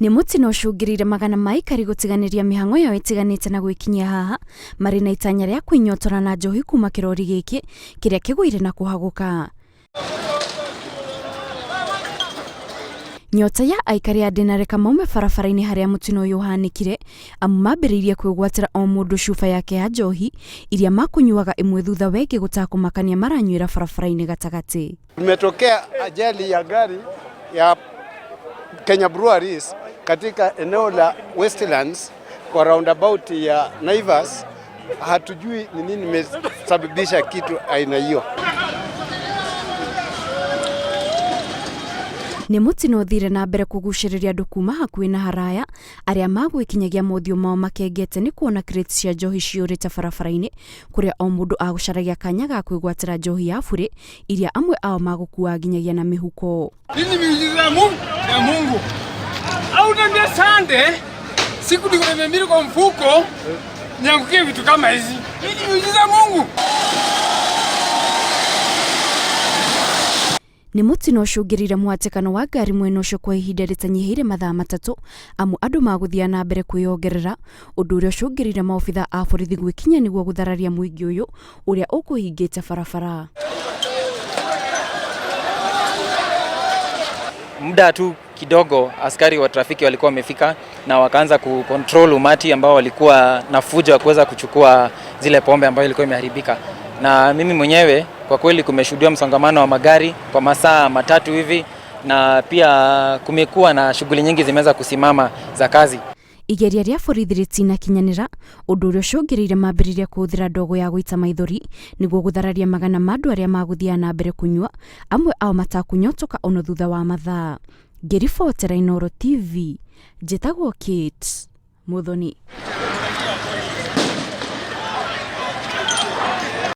Nĩ mũtino ũcũngĩrĩire magana ma aikari gũtiganĩria mĩhang'o yao ĩtiganĩte na gwĩkinyia haha marĩ na itanya rĩa kwĩnyotora na njohi kuma kĩrori gĩkĩ kĩrĩa kĩgũire na kũhagũka. Nyota ya aikari a ndĩnareka maume barabara-inĩ harĩa mũtino ũyũ ũhanĩkire amu mambĩrĩirie kwĩgwatĩra o mũndũ cuba yake ya njohi iria makũnyuaga ĩmwe thutha wengĩ gũtakũmakania maranyuĩra barabara-inĩ gatagatĩ. Imetokea ajali ya gari ya Kenya Breweries katika eneo la Westlands kwa roundabout ya Naivas. Hatujui ni nini imesababisha kitu aina hiyo. Nĩ mũtino ũthire na mbere kũgucĩrĩria andũ kuma hakuhĩ na haraya arĩa magwĩkinyagia mothiũ mao makengete nĩ kuona crates cia njohi ciyũrĩte barabara-inĩ kũrĩa o mũndũ agũcaragia kanya ga kwĩgwatĩra njohi ya burĩ iria amwe ao magũkuaga nginyagia na mĩhuko. Hii ni miujiza ya Mungu, ya Mungu. Au niambia sande, siku niko na 200 kwa mfuko, niangukie vitu kama hizi. Hii ni miujiza ya Mungu. Nĩ mũtino ũcũngĩrĩire mũhatĩkano wa ngari mwena ũcio kwa ihinda rĩtanyihĩire mathaa matatũ amu andũ magũthiaga na mbere kwĩyongerera, ũndũ ũrĩa ũcũngĩrĩire maobitha a borithi gwĩkinyia nĩguo gũthararia mũingĩ ũyũ ũrĩa ũkũhingĩte barabara. Muda tu kidogo askari wa trafiki walikuwa wamefika na wakaanza kucontrol umati ambao walikuwa na fujo wa kuweza kuchukua zile pombe ambayo ilikuwa imeharibika. Na mimi mwenyewe kwa kweli kumeshuhudiwa msongamano wa magari kwa masaa matatu hivi, na pia kumekuwa na shughuli nyingi zimeweza kusimama za kazi. Igeria rĩa borithi rĩtinakinyanĩra, ũndũ ũrĩa ũcũngĩrĩire mambĩrĩria kũhũthĩra ndogo ya gũita maithori nĩguo gũthararia magana ma andũ arĩa magũthiaga na mbere kũnyua, amwe ao matakũnyotoka ona thutha wa mathaa. Ngĩribotera Inooro TV, njĩtagwo Kate Muthoni.